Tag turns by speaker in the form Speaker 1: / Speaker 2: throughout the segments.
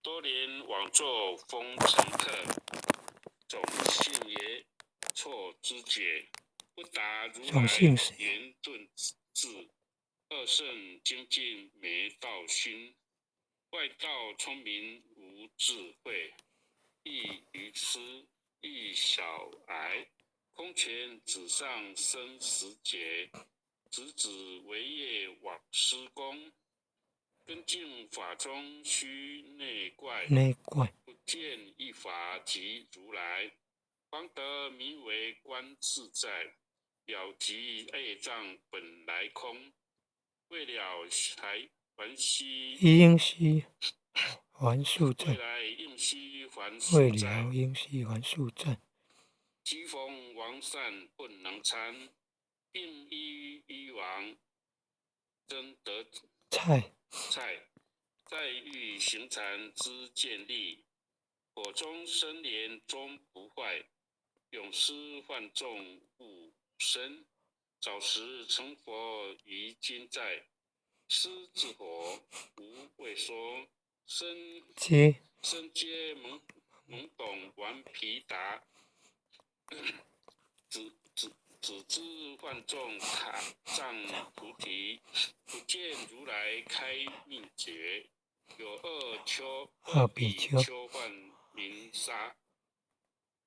Speaker 1: 多年枉作风尘客，种性业错知解，不达如来
Speaker 2: 种姓是
Speaker 1: 圆顿智，二乘精进没道心，外道聪明无智慧，亦愚痴亦小癌，空拳指上生死劫，直指为业往施功，根净法中须内怪，
Speaker 2: 内怪。
Speaker 1: 不见一法即如来，方得名为观自在。了即业障本来空，未了还还须
Speaker 2: 应须还宿
Speaker 1: 未
Speaker 2: 债，
Speaker 1: 来应须还
Speaker 2: 未
Speaker 1: 宿债。
Speaker 2: 了应须还宿债。
Speaker 1: 即逢王善不能参，并依依王争得
Speaker 2: 菜。
Speaker 1: 菜，在欲行禅之建立，火中生莲终不坏，永失幻众物身。早时成佛于今在，师之火无畏说，身
Speaker 2: 皆
Speaker 1: 身皆懵懵懂顽皮达，只知幻众塔障菩提，不见如来开密诀。有二丘
Speaker 2: 二比丘
Speaker 1: 丘幻明沙，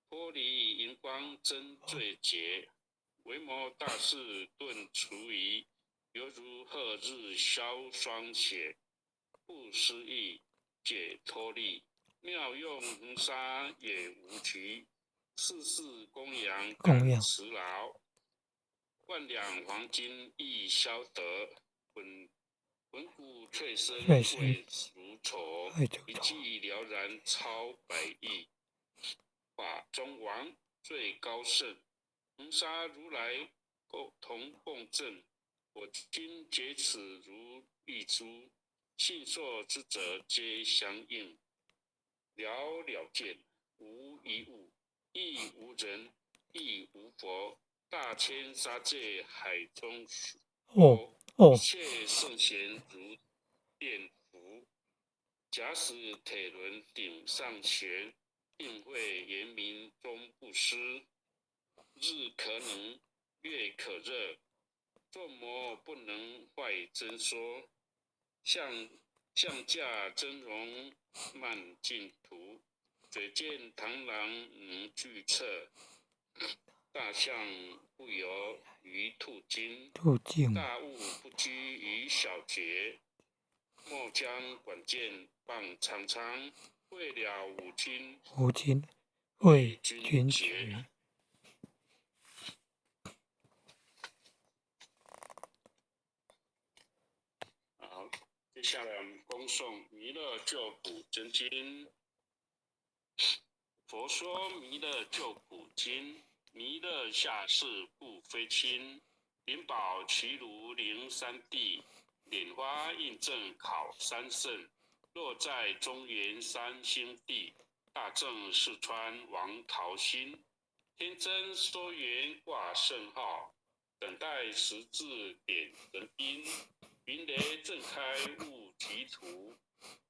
Speaker 1: 脱离荧光真最洁，维摩大士顿除疑，犹如贺日消霜雪，不思议解脱力，妙用恒沙也无穷，世事供养
Speaker 2: 供养
Speaker 1: 慈劳，万两黄金亦消得，滚滚骨脆身
Speaker 2: 脆身
Speaker 1: 未如愁，
Speaker 2: 未如愁
Speaker 1: 一计了然超百亿。法中王最高圣，恒沙如来共同共振。我今觉此如意珠，信受之者皆相应。了了见，无一物，亦无人，亦无佛。大千沙界海中一切圣贤如电符。假使铁轮顶上悬，定会严明终不失。日可能，月可热，作魔不能坏真说。象象驾真容慢净土，嘴见螳螂能俱彻。大象不游于兔精，
Speaker 2: 兔精。
Speaker 1: 大悟不拘于小节。莫将管见傍苍苍，未了五经
Speaker 2: 五经为
Speaker 1: 君
Speaker 2: 君
Speaker 1: 绝。
Speaker 2: 绝。
Speaker 1: 好，接下来我们恭诵《弥勒救苦真经》。佛说弥勒救苦经，弥勒下世不非亲，灵宝齐如灵三地，莲花印证考三圣，落在中原三星地，大正四川王桃心，天真说缘挂圣号，等待时至点神兵，云雷震开悟歧途，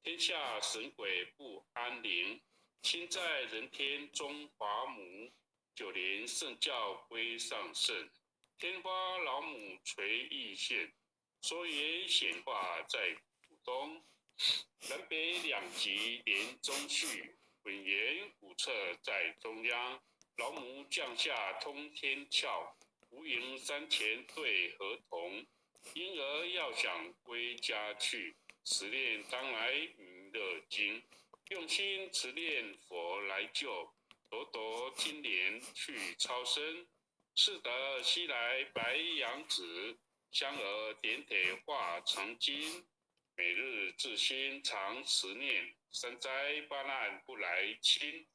Speaker 1: 天下神鬼不安宁。亲在人天中华母，九莲圣教归上圣，天花老母垂意现，说言显化在浦东，南北两极连中续，本源古册在中央，老母降下通天窍，无垠山前对河童，婴儿要想归家去，持念当来弥勒经。用心持念佛来救，夺夺金莲去超生，是得西来白羊子，香儿点铁化成金。每日自心常持念，三灾八难不来侵。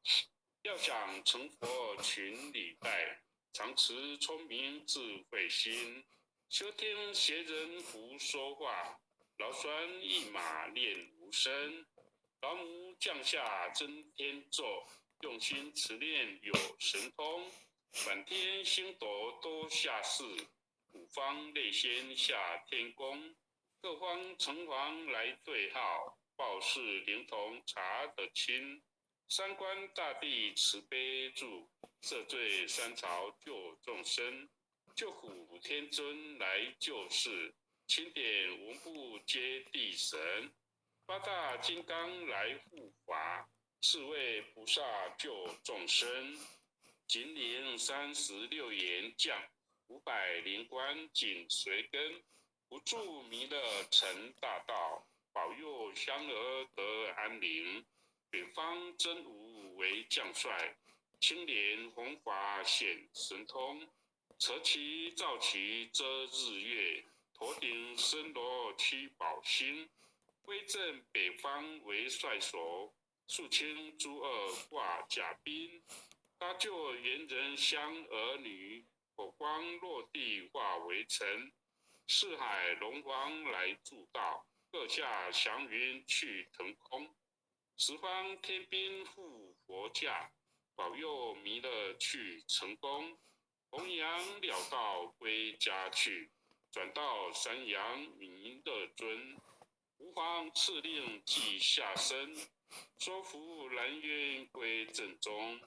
Speaker 1: 要想成佛群礼拜，常持聪明智慧心，休听邪人胡说话，劳栓一马念无声。老母降下真天咒，用心持念有神通，满天星斗都下世，五方内仙下天宫，各方城隍来对号，报世灵童查得清。三官大帝慈悲助，赦罪三朝救众生。救苦天尊来救世，钦点文部揭谛神。八大金刚来护法，四位菩萨救众生。金陵36员将，500灵官紧随跟，不住弥勒成大道，保佑香儿得安宁。北方真武为将帅，青莲弘法显神通，扯旗造旗遮日月，头顶森罗七宝星，威震北方为帅首，肃清诸恶挂甲兵，搭救猿人香儿女，火光落地化为尘，四海龙王来助道，各下祥云去腾空。十方天兵护佛驾，保佑弥勒去成功，弘扬了道归家去，转到三阳弥勒尊，吾皇敕令即下生，收服南渊归正宗，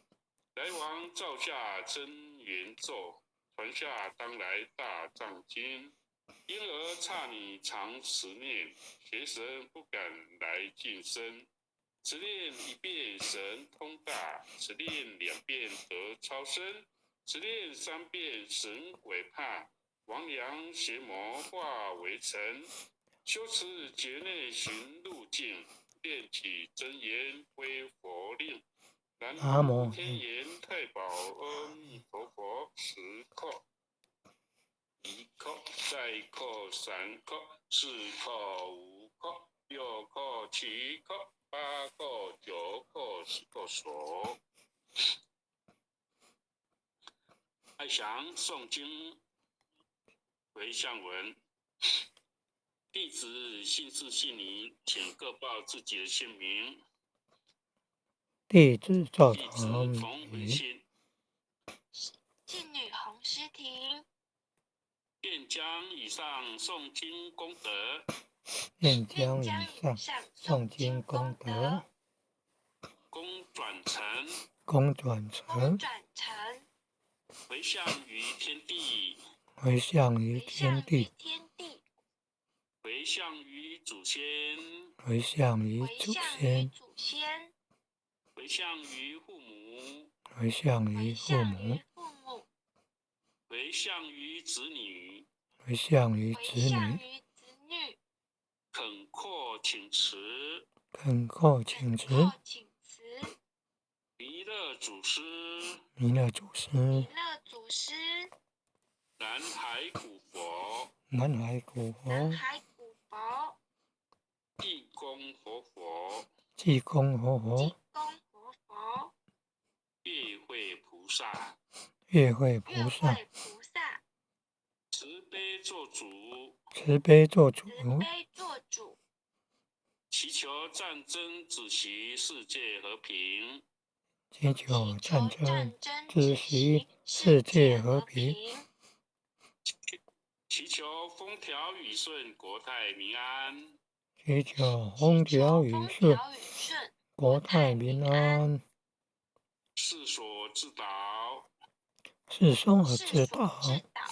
Speaker 1: 来王造下真言咒，传下当来大藏经，婴儿刹女常持念，邪神不敢来近身。持念一遍神通大，持念两遍得超生，持念三遍神鬼怕，亡阳邪魔化为尘。修持劫内寻路径，练起真言归佛令。南无天元太保阿弥陀佛，10叩，1叩，再叩3叩，4叩，5叩，6叩，7叩。8叩、9叩、10叩首。爱详诵经回向文，弟子姓氏姓名，请各报自己的姓名。
Speaker 2: 弟子赵
Speaker 1: 弟子
Speaker 2: 唐
Speaker 1: 冯回
Speaker 2: 宇，
Speaker 1: 信，
Speaker 3: 庆女洪诗婷，
Speaker 1: 愿将以上诵经功德，
Speaker 2: 愿将
Speaker 3: 愿将
Speaker 2: 以上
Speaker 3: 以上
Speaker 2: 诵
Speaker 3: 诵
Speaker 2: 经
Speaker 3: 经
Speaker 2: 功
Speaker 3: 功德
Speaker 2: 德，
Speaker 1: 功转成
Speaker 2: 功转
Speaker 3: 功
Speaker 2: 成，
Speaker 3: 转成，
Speaker 1: 回向于天地，
Speaker 2: 回向于
Speaker 3: 回
Speaker 2: 天
Speaker 3: 向于
Speaker 2: 地，
Speaker 3: 天地，
Speaker 1: 回向于祖先，
Speaker 2: 回向于
Speaker 3: 回
Speaker 2: 祖
Speaker 3: 向于
Speaker 2: 先，
Speaker 3: 祖先，
Speaker 1: 回向于父母，
Speaker 2: 回向于
Speaker 3: 回
Speaker 2: 父母
Speaker 3: 向于，父母，
Speaker 1: 回向于子女，
Speaker 2: 回向于
Speaker 3: 回
Speaker 2: 子女，
Speaker 3: 向于子女，
Speaker 1: 恳阔请辞，
Speaker 2: 恳叩请
Speaker 3: 恳
Speaker 2: 辞，
Speaker 3: 叩请辞，
Speaker 1: 弥勒祖师，
Speaker 2: 弥勒祖师，
Speaker 3: 弥勒祖师，
Speaker 1: 南海古佛，
Speaker 2: 南海古佛，
Speaker 3: 南海古佛，
Speaker 1: 济公活佛，
Speaker 2: 济公活
Speaker 3: 济
Speaker 2: 佛，
Speaker 3: 公活佛，
Speaker 1: 月会菩萨，
Speaker 2: 月会菩
Speaker 3: 月
Speaker 2: 萨，
Speaker 3: 会菩萨，
Speaker 1: 慈悲做主，
Speaker 2: 慈悲做主，
Speaker 3: 慈悲做主，
Speaker 1: 祈求战争止息，世界和平。
Speaker 2: 祈
Speaker 3: 祈
Speaker 2: 求战
Speaker 3: 求
Speaker 2: 争
Speaker 3: 战争
Speaker 2: 止
Speaker 3: 止
Speaker 2: 息，
Speaker 3: 息，
Speaker 2: 世
Speaker 3: 世
Speaker 2: 界
Speaker 3: 界和
Speaker 2: 和平。
Speaker 3: 平。
Speaker 1: 祈求风调雨顺，国泰民安。
Speaker 2: 祈求
Speaker 3: 祈
Speaker 2: 风
Speaker 3: 求
Speaker 2: 调雨顺，
Speaker 3: 风调雨顺，
Speaker 2: 国
Speaker 3: 国
Speaker 2: 泰民
Speaker 3: 泰民安。
Speaker 2: 安。
Speaker 1: 世所至道，
Speaker 2: 世所
Speaker 3: 世
Speaker 2: 至
Speaker 3: 所
Speaker 2: 道，
Speaker 3: 至道，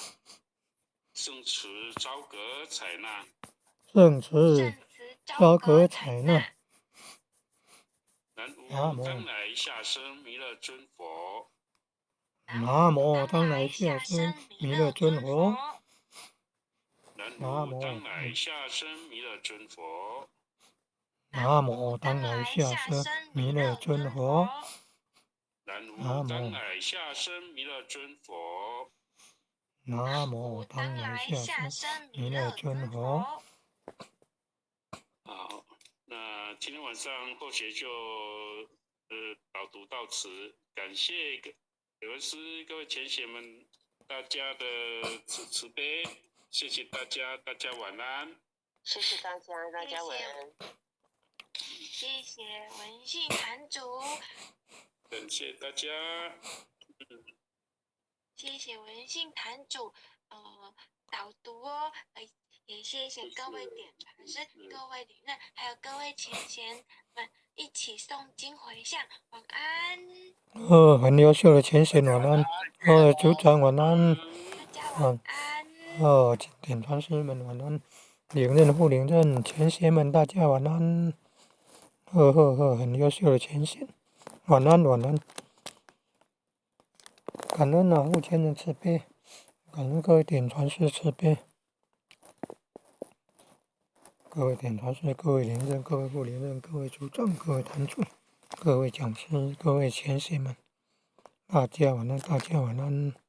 Speaker 1: 圣慈昭阁采纳。
Speaker 2: 圣慈
Speaker 3: 圣慈
Speaker 2: 昭
Speaker 3: 昭
Speaker 2: 阁
Speaker 3: 阁
Speaker 2: 采纳。
Speaker 3: 采纳。
Speaker 1: 南
Speaker 2: 南
Speaker 1: 无当
Speaker 2: 无
Speaker 1: 来下生弥勒尊佛。
Speaker 3: 南
Speaker 2: 南
Speaker 3: 无
Speaker 2: 无
Speaker 3: 当
Speaker 2: 当来
Speaker 3: 来
Speaker 2: 下
Speaker 3: 下生
Speaker 2: 生
Speaker 3: 弥
Speaker 2: 弥勒
Speaker 3: 勒尊
Speaker 2: 尊佛。
Speaker 3: 佛。
Speaker 1: 南
Speaker 2: 南
Speaker 1: 无当
Speaker 2: 无
Speaker 1: 来下生弥勒尊佛。
Speaker 2: 南
Speaker 3: 南
Speaker 2: 无
Speaker 3: 无当
Speaker 2: 当来
Speaker 3: 来
Speaker 2: 下
Speaker 3: 下
Speaker 2: 生
Speaker 3: 生弥
Speaker 2: 弥勒
Speaker 3: 勒尊
Speaker 2: 尊佛。
Speaker 3: 佛。
Speaker 1: 南
Speaker 2: 南
Speaker 1: 无当
Speaker 2: 无
Speaker 1: 来下生弥勒尊佛。
Speaker 2: 南
Speaker 3: 南
Speaker 2: 无
Speaker 3: 无当
Speaker 2: 当来
Speaker 3: 来
Speaker 2: 下
Speaker 3: 下
Speaker 2: 生
Speaker 3: 生
Speaker 2: 弥勒
Speaker 3: 弥勒
Speaker 2: 尊
Speaker 3: 尊
Speaker 2: 佛。
Speaker 3: 佛。
Speaker 1: 好，那今天晚上后学就导读到此，感谢各有师各位前贤们大家的慈悲，谢谢大家，大家晚安。
Speaker 4: 谢谢大家，大家晚安。
Speaker 3: 谢谢文信坛主，
Speaker 1: 感谢大家。
Speaker 3: 谢谢文信坛主，导读哦，也謝謝各位點傳師、各位領任，還有各位前賢們一起誦經迴向，晚安。
Speaker 2: 哦，很優秀的前賢晚安，哦，組長晚安，
Speaker 3: 大家晚安。
Speaker 2: 哦，點傳師們晚安，領任副領任前賢們大家晚安，呵呵呵，很優秀的前賢，晚安晚安，感恩啊，護前人慈悲，感恩各位點傳師慈悲，各位點傳師、各位領任、各位副領任、各位組長、各位壇主、各位講師、各位前賢們，大家晚安，大家晚安。